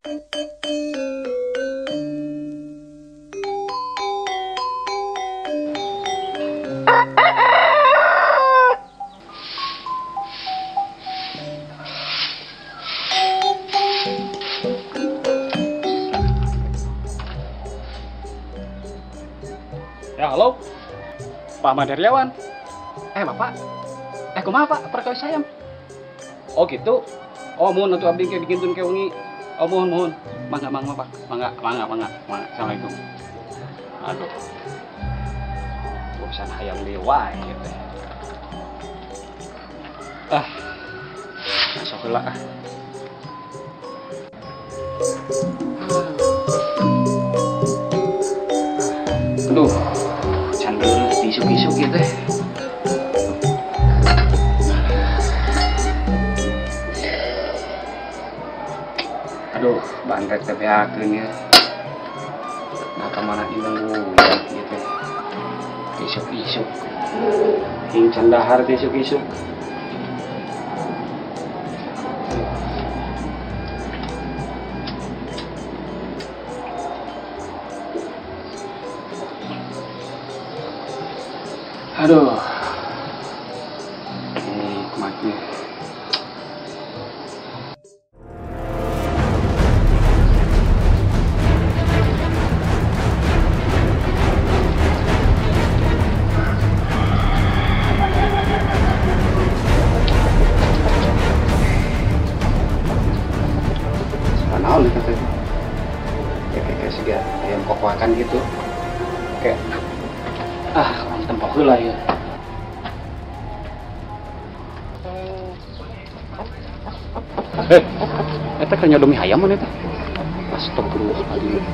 Ya halo, Pak Ahmad Heriawan. Bapak, kumaha Pak perkawis hayam? Oh gitu. Oh mohon atuh abdi ke bikin tun ke wengi. Oh mohon mohon. Mangga mangga Pak. Mangga mangga mangga. Mangga. Assalamualaikum. Aduh. Urusan hayam deui wae ieu teh. Ah. Masuk heula ah. Aduh. Candel isuk-isuk gitu teh. Aduh, bandrek teh beakeun ya. Nah, kamana ieu gitu. Isuk-isuk. Hing candahar teh isuk-isuk. Aduh, nikmatnya. Naon itu teh? Kayak siga ayam kokoakan gitu. Kayak ah, orang tempoh heula ya. Eta keur nyodomi hayam mana eta? Astagfirullahaladzim.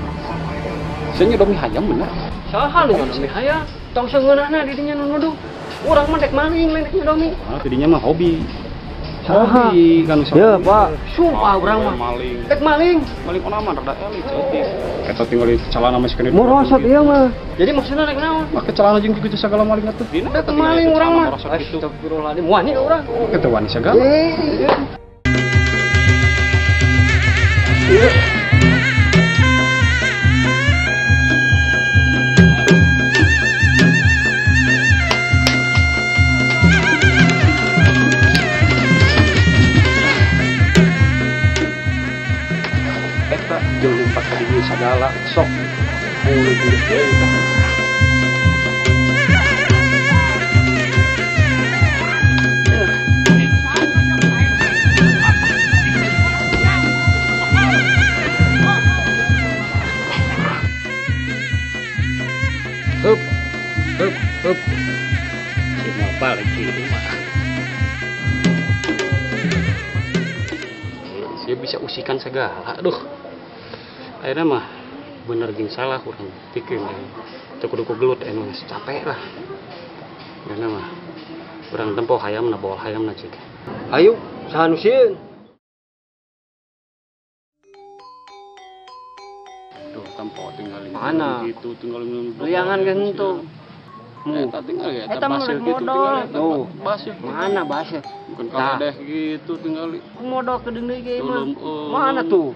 Saya nyodomi hayam bener. Saha lu nyodomi hayam? Tong seungeunahna di dinya nu nuduh. Urang mah dek maling lain dek nyodomi. Ah, tidinya mah hobi. Hobi kan ya, Pak. Sumpah urang mah maling. Dek maling. Maling onaman rada elit ceutik. Eta tinggal di celana masih kena. Morosot ieu mah. Jadi maksudna rek naon? Make celana jeung kitu sagala maling atuh. Dek maling urang mah. Astagfirullahaladzim. Wani urang. Eta wani sagala. Eta jeung lumpat ka dieu sagala sok mulut deui tah. Hup, hup, hup. Cuma balik di rumah. Saya bisa usikan segala. Aduh, akhirnya mah bener jeung salah kurang pikir. Teu kudu gelut emang capek lah. Akhirnya mah urang tempo hayamna bawa hayamna cik. Ayo, saha nu sieun? Tuh tempo tinggal mana? Gitu tinggal liangan kan tuh. Eta tinggal ya, eta baseuh gitu tinggal. Tuh, baseuh. Mana baseuh? Bukan kaledeh gitu tinggal. Modal ke deui ge mah. Mana tuh?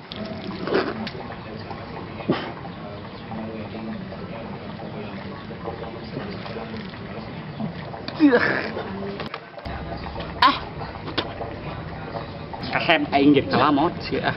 Ah. Kasep aing ge kalamot sih ah.